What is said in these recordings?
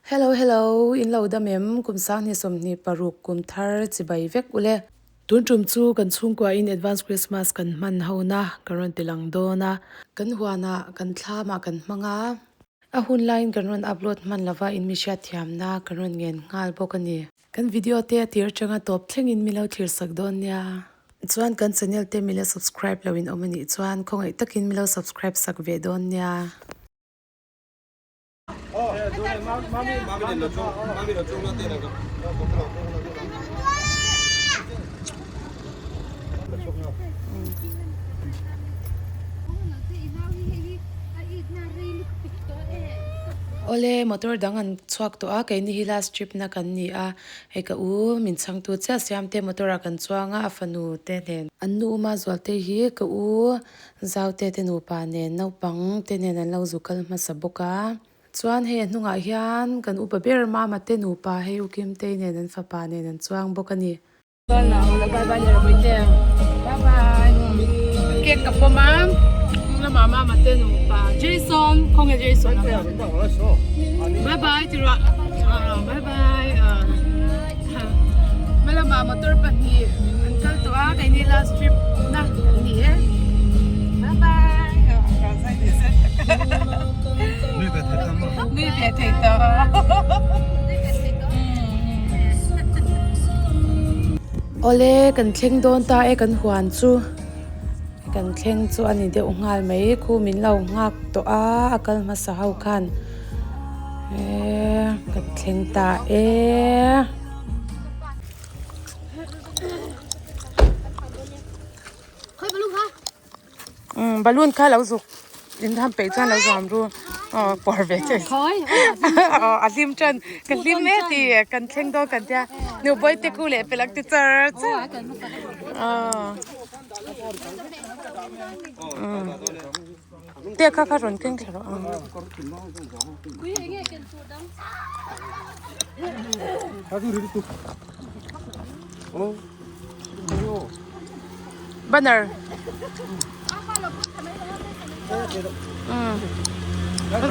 Hello hello, in lo dam em? Kum sanghnih 26 kum thar chibai vek ule. Tun tum chu kan chhungkua in advance Christmas kan hman ho na kan rawn ti lang dawn a. Kan huanah kan thlamah kan hmang a. A hun laiin kan rawn upload hman lova in mi hriatthiamna kan rawn ngen nghal bawk a ni. Kan video te a tir atanga tawp thlengin min lo thlir sak dawn nia. Chuan kan channel te min la subscribe lo in awm a nih chuan khawngaih takin min lo subscribe sak ve dawn nia. Awle motor dang an chhuak tawh a keini hi last trip na kan ni a hei ka u min chhangtu chiah siam te motor ah kan chuang a a fanu te nen an nu uma zual te hi ka u Zaute te nupa nen naupang te nen an lo zu kal hmasa bawk a. Chuan hei a hnungah hian kan upa ber Mama te nupa hei U Kimtei nen an fapa nen an chuang bawk a ni. Cake ka pawm a, hnung lamah Mama te nupa Jason, khawnge Jason a? Bye bye ti ruah, bye bye. Hmalamah motor pahnih an kal tawh a keini last trip na kan ni e bye bye nui ve thei tawh nui ve thei tawh Awle kan thleng dawn ta e kan huan chu kan thleng chu a ni deuh nghal mai khu min lo nghak tawh a a kal hmasa ho khan. Eee ka thleng ta e. Umm balloon kha lo zuk in ham peih chuan lo zuam ru aw pawr ve che aw a hlim tan ka hlim e ti kan thleng dawn kan tia nubawih te khu leh pelak ti char char aw umm. Te kha kha rawn keng thla rawh ang. Banner.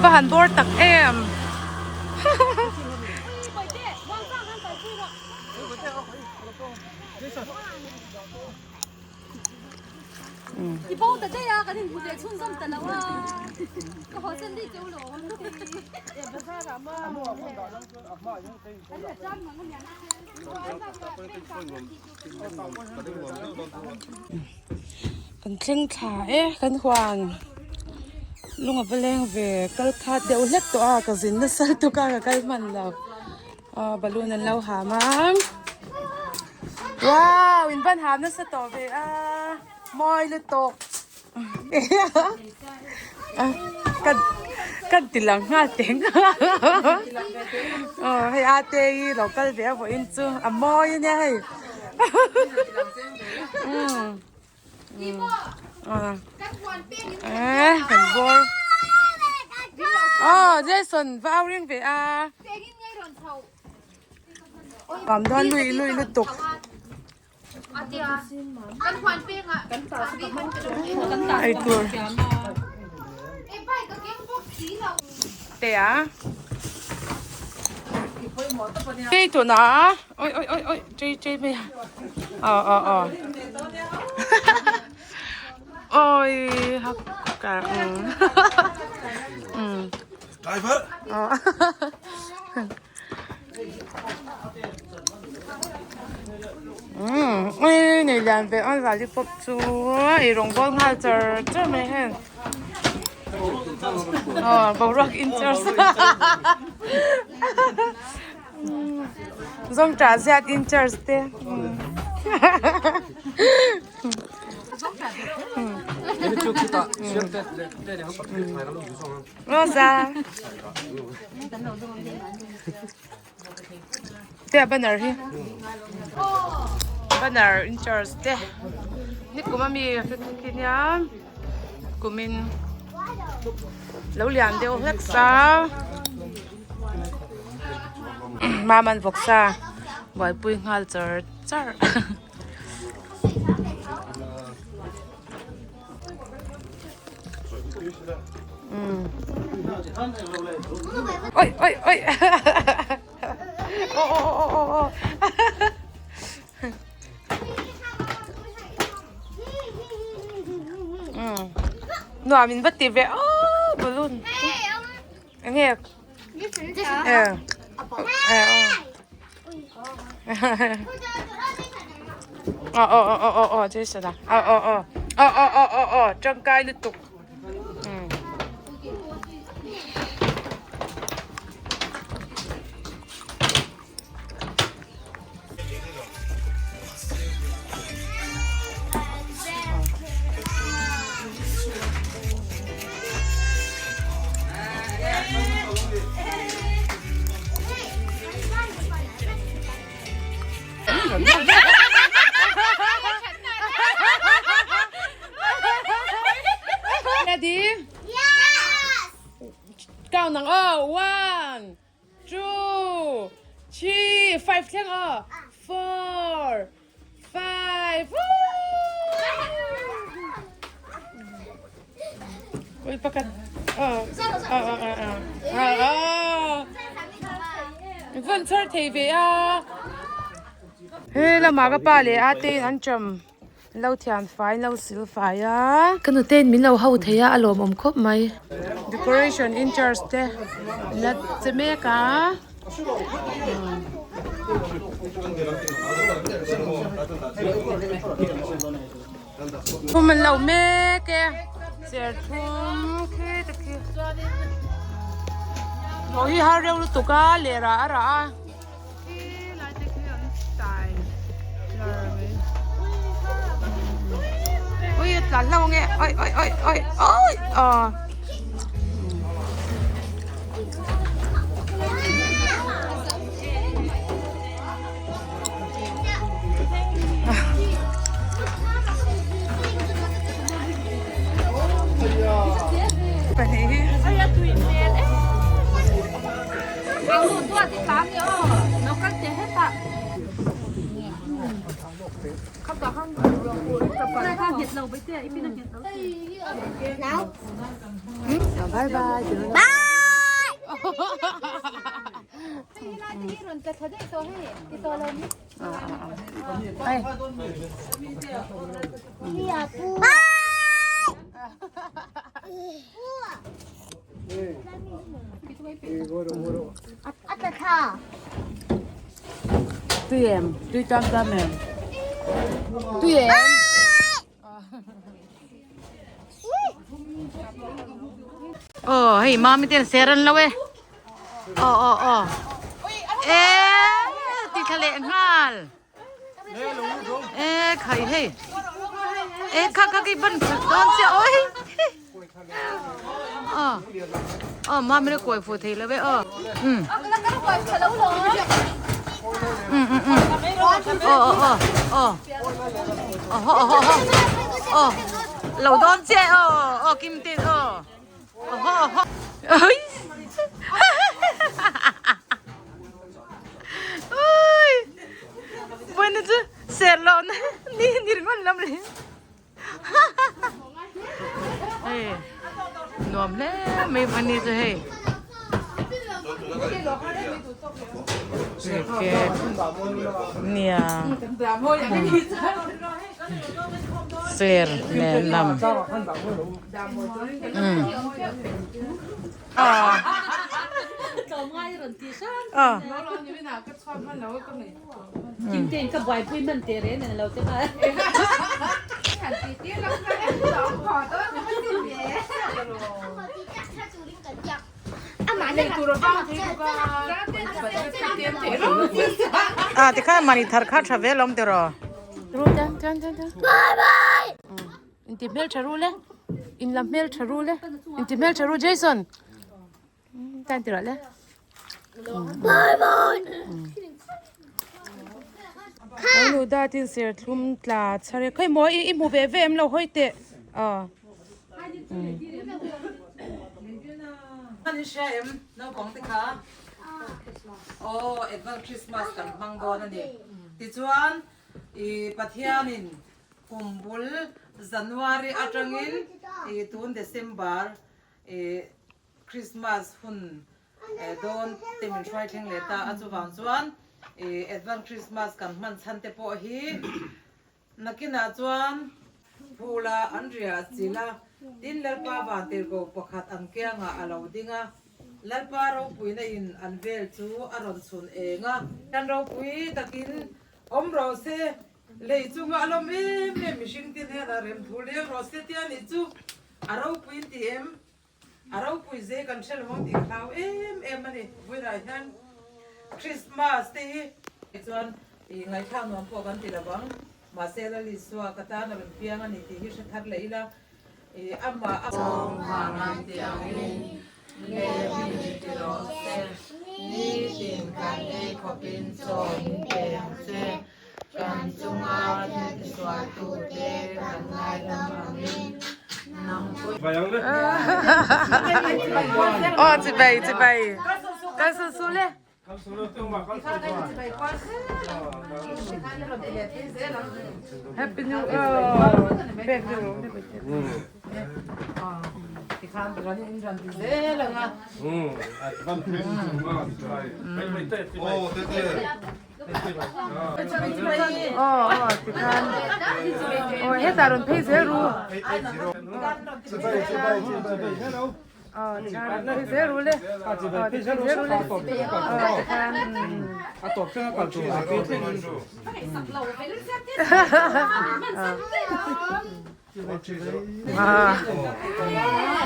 Va han bawr tak em. Kan thleng thla e kan huan lung a va leng ve kal khat deuh hlek tawh a ka zin nasa lutuk a ka kal hman lo. Aw balloon an lo ham a wow in van ham nasa tawh ve a mawi lutuk kan kan ti lang nghal teng aw hei a te hi lo kal ve a vawiin chu a mawi ania hei eh kan bawr aw Jason va au ring ve a pam dawn lui lui lutuk ei tur te a chei tuna oi oi oi oi chei chei mai a aw aw aw oi hak ka um driver um ui nei lian ve a lollipop chu ei rawng bawl nghal char char mai heng aw boruak in char zawng tah ziat in church te Rosa te a banner hi banner in church te nikum ami khi nia kumin lo lian deuh hlek sa. Maman vawksa buaipui nghal char char oi oi oi. Nuam in va ti ve aw balloon enge aw aw aw aw aw Jason a aw aw aw aw aw aw aw aw tangkai lutuk. Ready? Yes! Count ang aw. One, two, three, five thleng aw. Four, five. Ui pakhat. Aw. Aw aw aw aw. Aw aw. Van char thei ve a. He lamah ka pa leh a te in an cham. Lo thian fai lo sil fai a. Ka nutein min lo ho thei a, a lawmawm khawp mai. Decoration in charge te la che mek a. Thum an lo mek e, serthlum khi te khi. Hlawh hi har reuh lutuk a, leh rah a rah a. Khi lai te khi an tai lar mai. Ui a tlan hlauh ange oi oi oi oi oi aw. Pahnih hi. Bye bye. Bye! Tui em, tui tam tam em. Tui em. Aw hei mami ten ser an lo e. Aw aw aw. E ti thla leh nghal. E khai hei. E kha kha ki ban dawn che oi. Aw. Aw mami le kuai fu thei lo e aw. Um. Um um um. Aw aw aw aw. Aw aw aw aw. Lo dawn che aw aw kim tin aw. Aw aw. Oi. Ui. Bueno chu ser lo na ni ni ringon lam le. Hei nuam hle mai ani chu hei. Cricket nia ser nen lam. A tikhan mani thar kha tha vel awm tiraw. Inti hmeltha ru le in la hmeltha ru le inti hmeltha ru Jason tan tirah le Oi nu datin serthlum tla chhar e khawi maw i hmu ve ve em lo hawi teh aw. An in hria em naupang te kha aw advance Christmas kan hmang dawn a ni tichuan i Pathianin Kum bul January atangin i tun December i Christmas hun dawn te min hruai thleng leh ta a, chuvang chuan i Advance Christmas kan hman chhan te pawh hi nakinah chuan phula an riah chilh a. Tin, Lalpa vantirhkoh pakhat an kiangah a lo ding a, Lalpa ropuina in an vel chu a rawn chhun eng a. Kan ropui takin awm rawh se, lei chunga a lawm em em mihring te hnenah rem thu leng rawh se tia nih chu a ropui in ti em? A ropui zei kan hre lo ang tih ka hlau em em a ni. Vawiinah hian Christmas te hi. Chuan i ngaihthlak nuam pawh kan ti lo ang. Mahse Lal Isua ka tan a rawn piang a ni tih hi hre thar leh ila i amah a. Chawng vang an ti angin lei min ti rawh se, nitin kan ei khawpin chaw min pe ang che, kan chunga thil tisualtute kan ngaidam angin nang pawh. Aw chibai chibai kal su su le. Happy New Year. Aw aw tikhan aw hetah rawn phei zel ru aw tikhan rawn phei zel ru le aw ti phei zel ru le aw tikhan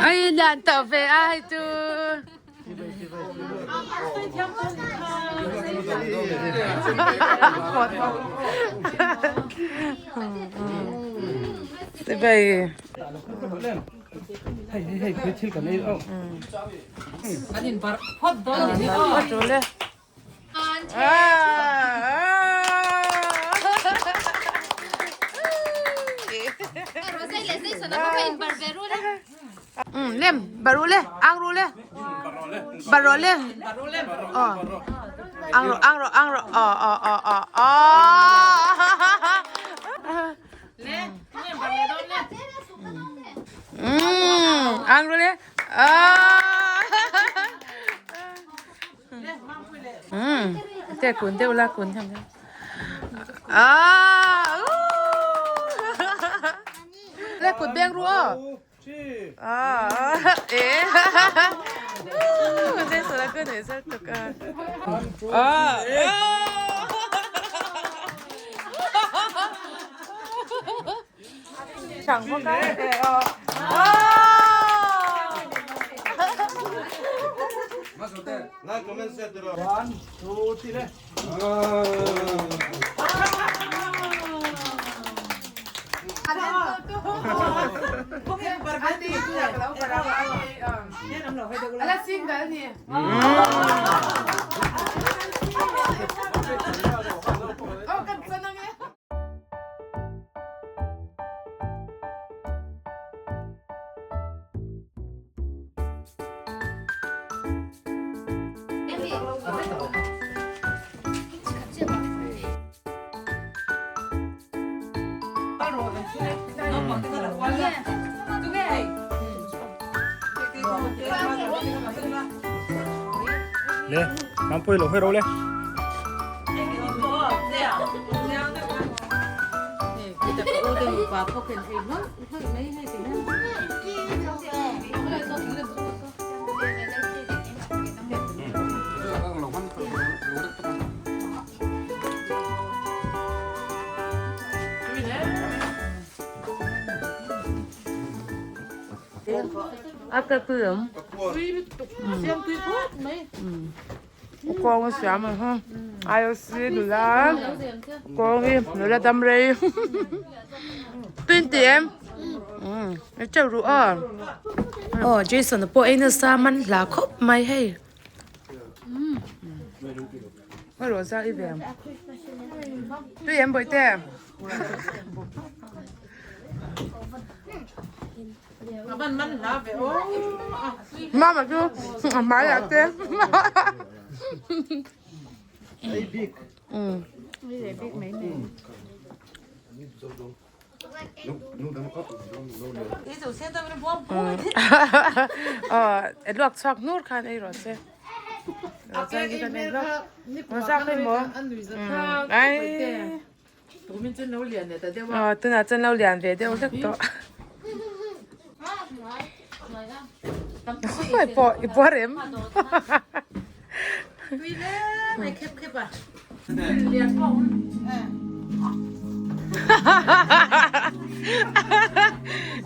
ai lian tawh ve a hei chu. Chibai. Lem baru le ang ru le baru le oh ang ro ang ro ang ro oh oh oh oh oh ang ru le oh Te kun deuh la kun tham deuh. Ah! Le kut beng ru aw. Ah! Eh. Jason a kun ei sar tuk a. Ah! Chẳng có cái eh aw. One, two, three le. Ala single ni. Oh, kan sanang eh. Le, kan pui lo hei ro le. A ka tui awm. Kawng a siam ang ha. IOC nula kawng hi nula dam rei. Tuin ti em? I teuh ruh a. Aw Jason a pawh ei nasa man hla khawp mai hei. Hei Rosa i ve ang. Tui em bawihte? Mama chu a hmai ah te. Aw luak chhuak nur khan ei rawh se. Ai. Tunah chuan lo lian ve deuh hlek tawh. Pawh i puar em?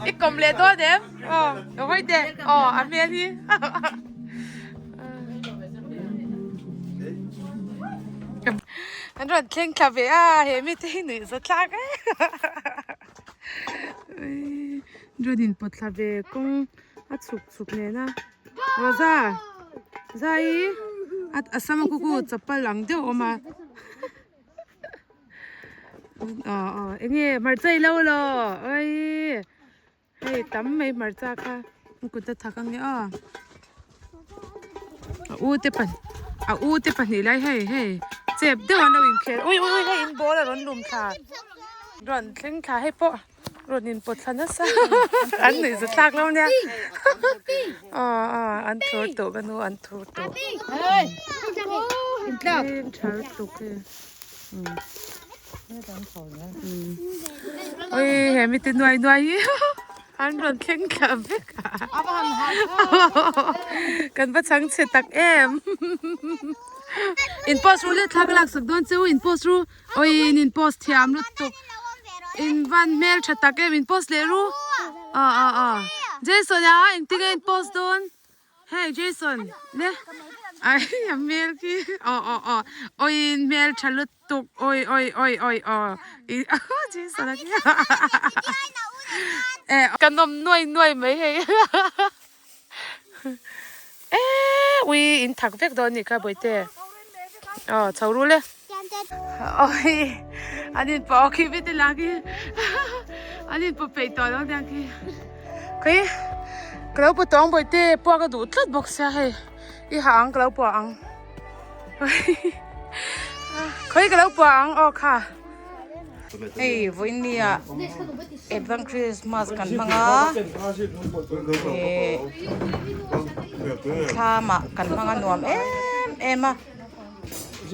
I kawm leh dawn em? Aw, ka hawi teh. Aw, a hmel hi. An rawn thleng thla ve a, he mite hi nuih za thlak e. Rawn inpawt thla ve kawng a chhuk chhuk nen a. Rosa Zai a sama khu khu chapal ang deuh a awm a. Aw aw enge hmarcha i lo law awii. Hei tam mai hmarcha kha an kut a thak ange aw a u te pahnih a u te pahnih lai hei hei chep deuh an lo inkhel ui ui ui hei in ball a rawn lum thla rawn thleng thla hei pawh rawn in pawt thla nasa an nuih za thlak lo nia aw aw an thur tawh ka nu an thur tawh tha lutuk hei. Oi he mi te nuai nuai hi an rawn thleng thla vek a kan va chhang chhe tak em in post ru le thla ka lak sak dawn che u in post ru oi in in post thiam lutuk in van hmel tha tak em in post leh ru a a a Jason a engtin nge in post dawn. Hey Jason le ai a hmel khi aw aw aw awi in hmel tha lutuk awi awi awi awi aw i Jason a khi e kan awm nuai nuai mai hei e ui in thak vek dawn anih kha bawihte aw chho ru le awi an in pawh khi vit ila khi an in pawh peih tawh lo aniang khi. Kei ka lo pu tawng bawihte pawh ka duh tlat bawk sia hei i ha ang ka lo puah ang khawi ka lo puah ang aw kha. Hei vawinia advance Christmas kan hmang a eh thlamah kan hmang a nuam em em a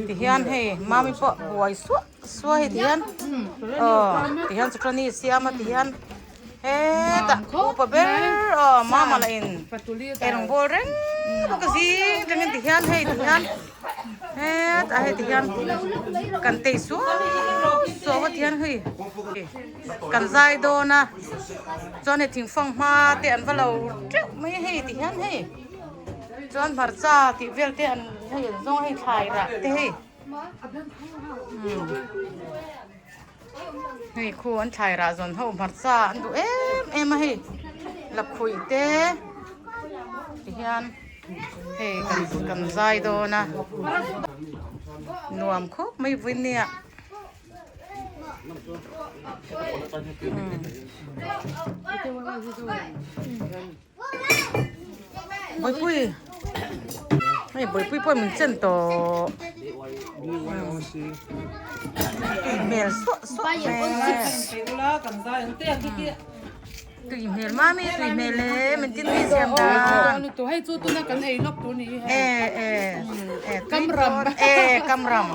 tihian hei mami pawh buai suah suah hei tihian aw tihian chutani siam a tihian. Hetah upa ber aw mama lah in eng bawl reng bawk a zing atangin ti hian hei ti hian hetah hei ti hian kan tei suau suau a ti hian hei kan zai dawn a chuan hei thingfang hma te an va lo teuh mai a hei ti hian hei chuan hmarcha tih vel te an hei an zawng a hei thlai rah te hei. Hei khu an thlai rah zawn ho hmarcha an duh em em a hei lakhuih te tihian hei kan kan zai dawn a nuam khawp mai vawiin nia. Bawihpui hei bawihpui pawh min chen tawh hmel suah suah mai tui hmel mami tui hmel e min tin mi siam dan e e e kamram e kamram.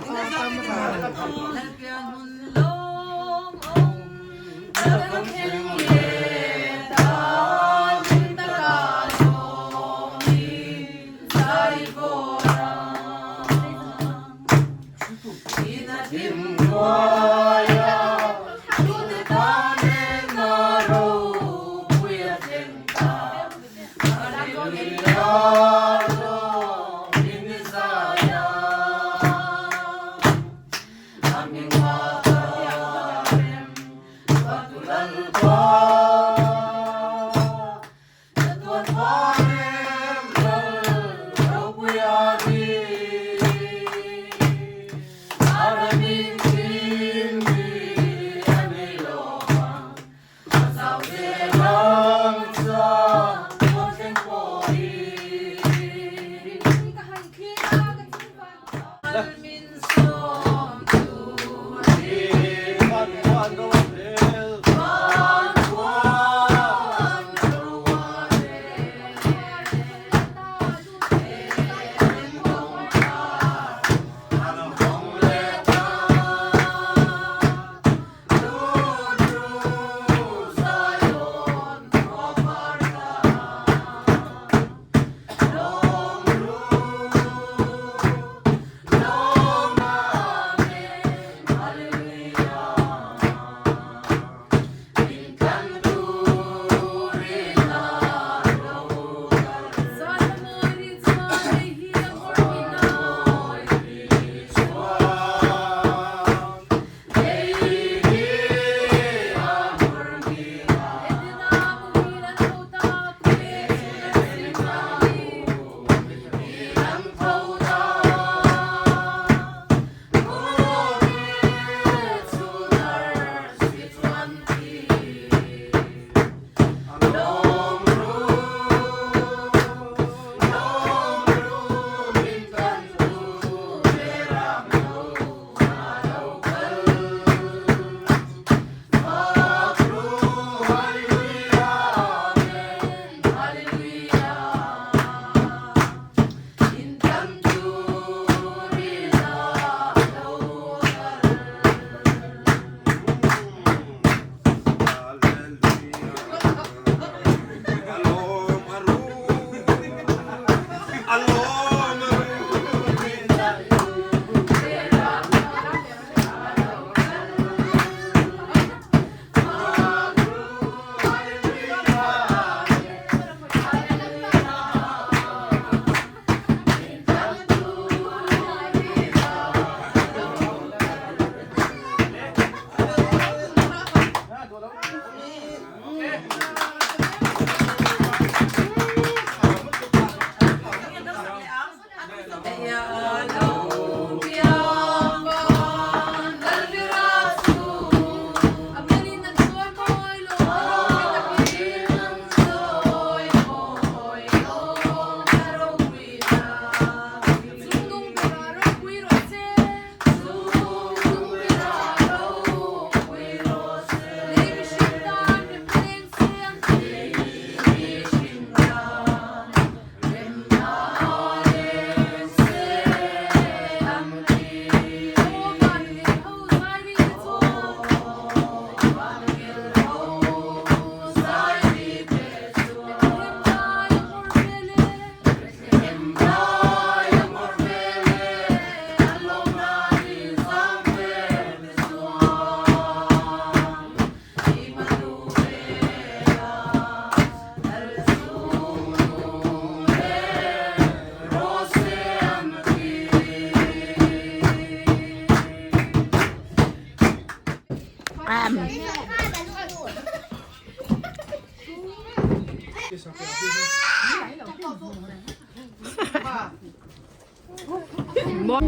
Hmang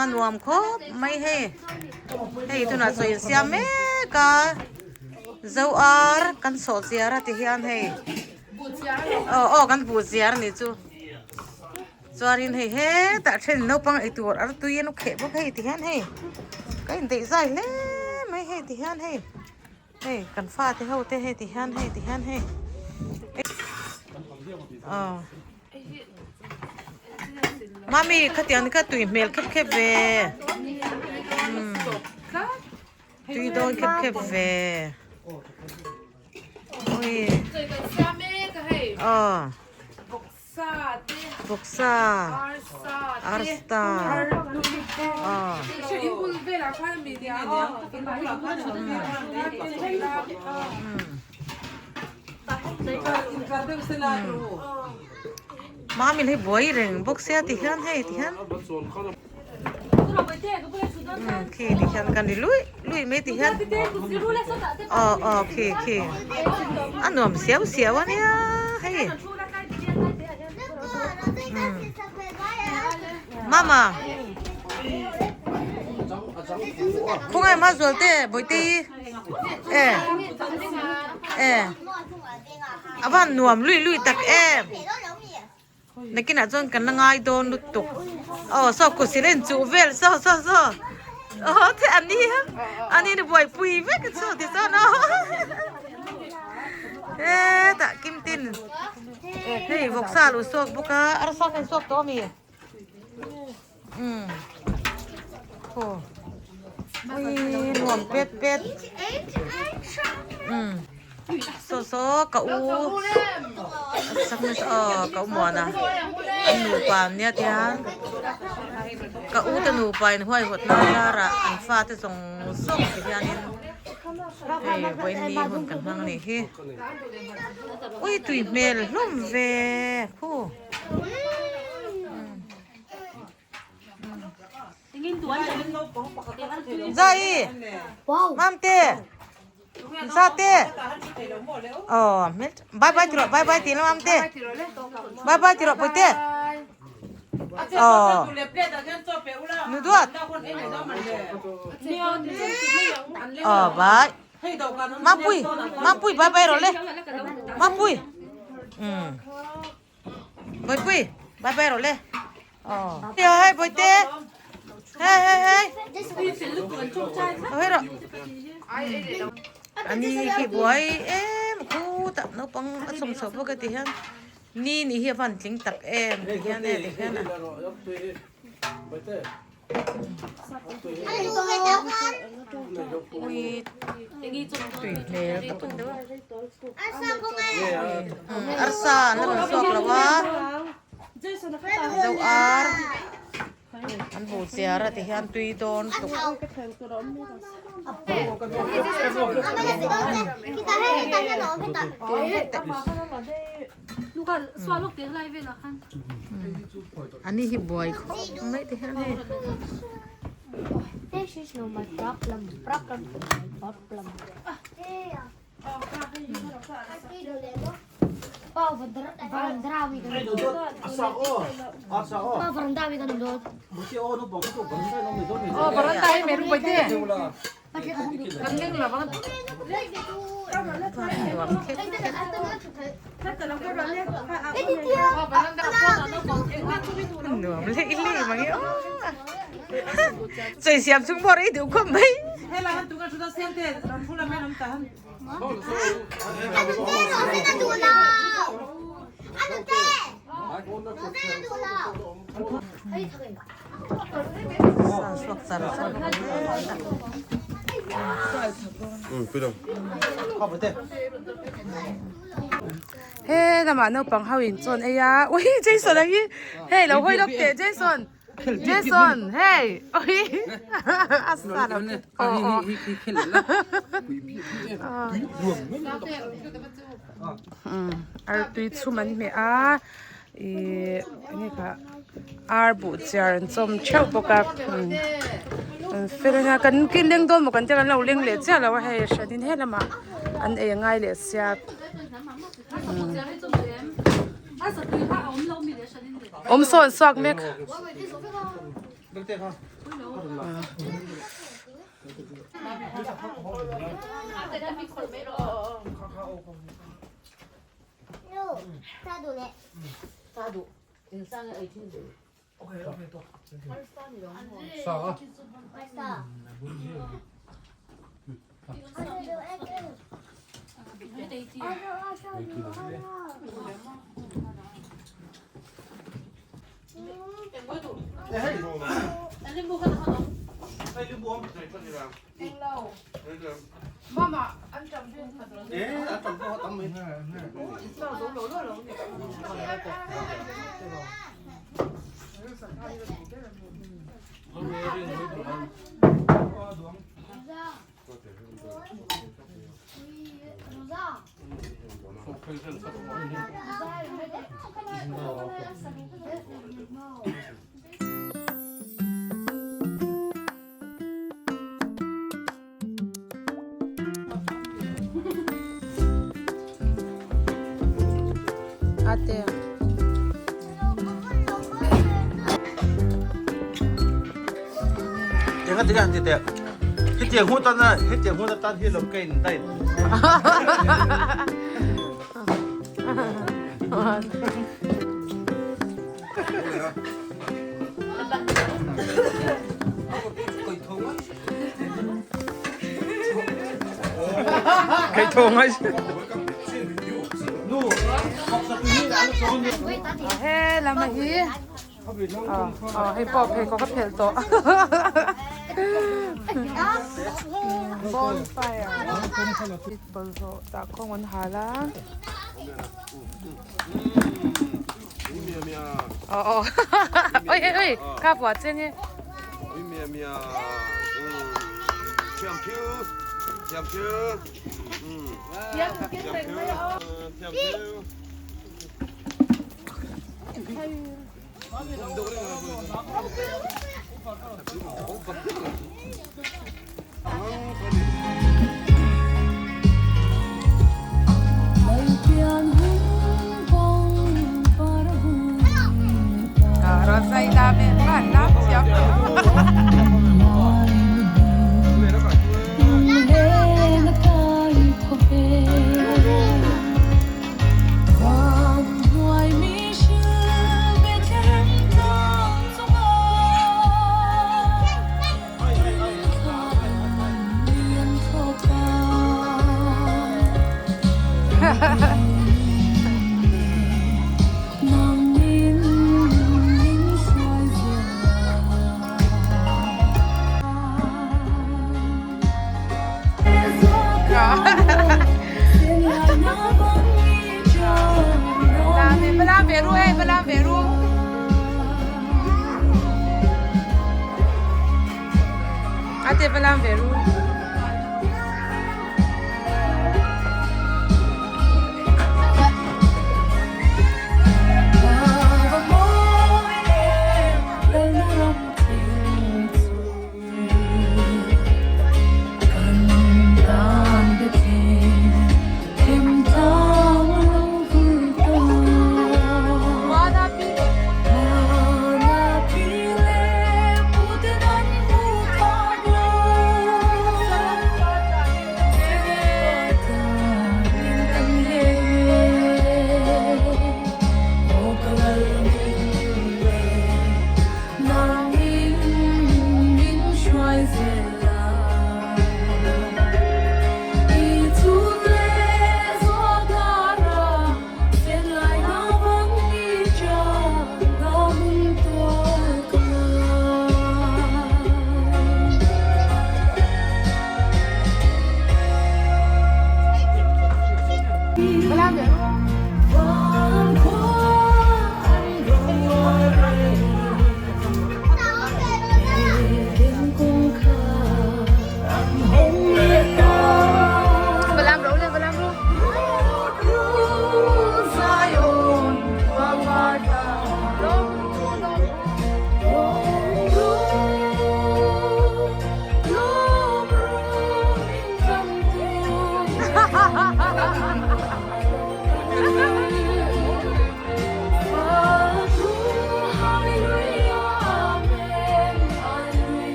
a nuam khawp mai hei hei tunah chaw insiam mek a zo ar kan sawh chiar a ti hian hei aw aw kan buh chiar a nih chu chuanin hei hetah then naupang eitur ar tui an kheh bawk hei ti hian hei ka indaih zai hle mai hei ti hian hei. Hei kan fate ho te hei ti hian hei ti hian hei aw mami khatiang te kha tui hmel khep khep ve umm tui dawn khep khep ve ui aw. Vawksa arsa aw Mami hi buai reng bawk sia ti hian hei ti hian khi ti hian kan ri luih luih mai ti hian aw aw khi khi a nuam siau siau a nia hei mama khawngaih ma zual te bawihte hi e e a van nuam luih luih tak em. Nakinah chuan kan la ngai dawn lutuk aw saw kut sil a inchuh vel saw saw saw aw the a ni a a ni ni buaipui vek a chu ti chuan aw hetah kim tin hei vawksa a lo suak bawk a arsa kha in suak tawh ami umm aw ui nuam pet pet umm. Saw saw ka u aw ka u muana an nupa an nia tiang ka u te nupa in huaihawt na zarah an fate zawng zawng ti hianin hei vawiin ni hun kan hmang anih hi ui tui hmel hlawm ve khu. Zai Mamte Zate Oh bye bye tiro bye bye tilo Mamte bye bye tiro Puite Oh Nuduat Oh bye Mampui Mampui bye bye rồi le Mampui Ừ Bawihpui bye bye rawh le aw hei bawihte hei hei hei hei rawh ani khi buai em khutah naupang a chhawm chhoh bawk e ti hian ni nih hi a van tling tak em ti hian e ti hian a. Ui tui hmel tak a ni deuh a arsa an la rawn chhuak lo a zo ar an bu chiar a ti hian tui dawn tuk. Ani hi buai khawp mai te hian hei. Nuam leh leh mang e aw chawi siam chung pawh rei deuh khawp mai. He lamah naupang ho in chawn ei a ui Jason a hi hei lo hawi lawk teh Jason. Jason hey oi a sa lo aw aw artui chhum an hmeh a ih enge kha ar buh chiar an chawm theuh bawk a an fel a nia kan kin leng dawn maw kan tia kan lo leng leh chiah lo a hei hran in he lamah an ei a ngai leh sia. Awm sawn suak mek. Ate. Enga tinga han ti teh. Hetiang hun tan a hetiang hun atan hi lo ka in daih. He lam a hi hei pawh pheikhawk a phelh tawh bonfire bawlhhlawh tah khawng an hal a. Ờ ờ. Ôi ôi ôi, ka bua chen e. Ate va lam ve ru.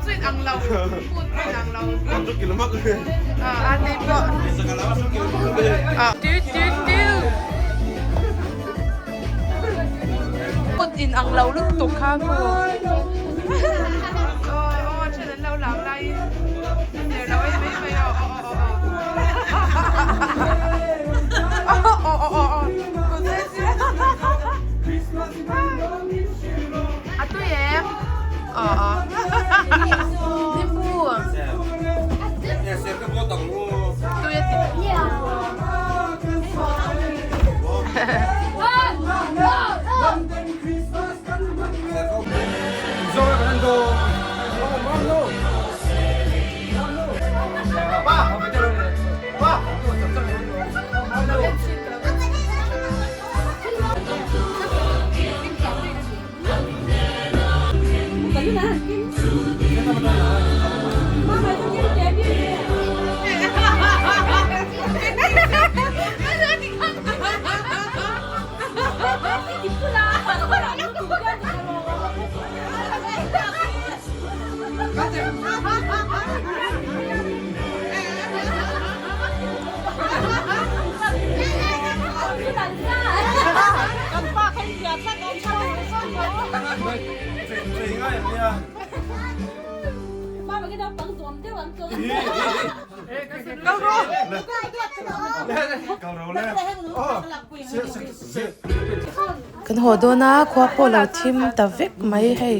chu in ang lo phut pawh in ang lo a ni pawh tiu tiu tiu phut in ang lo lutuk kha mu aw aw then an lo lam laiin a ner lo ei mai mai a aw aw aw aw aw aw aw A tui em? Ờ ờ. Nimbu. Tui a ti. Kan haw dawn a khua pawh lo thim ta vek mai hei.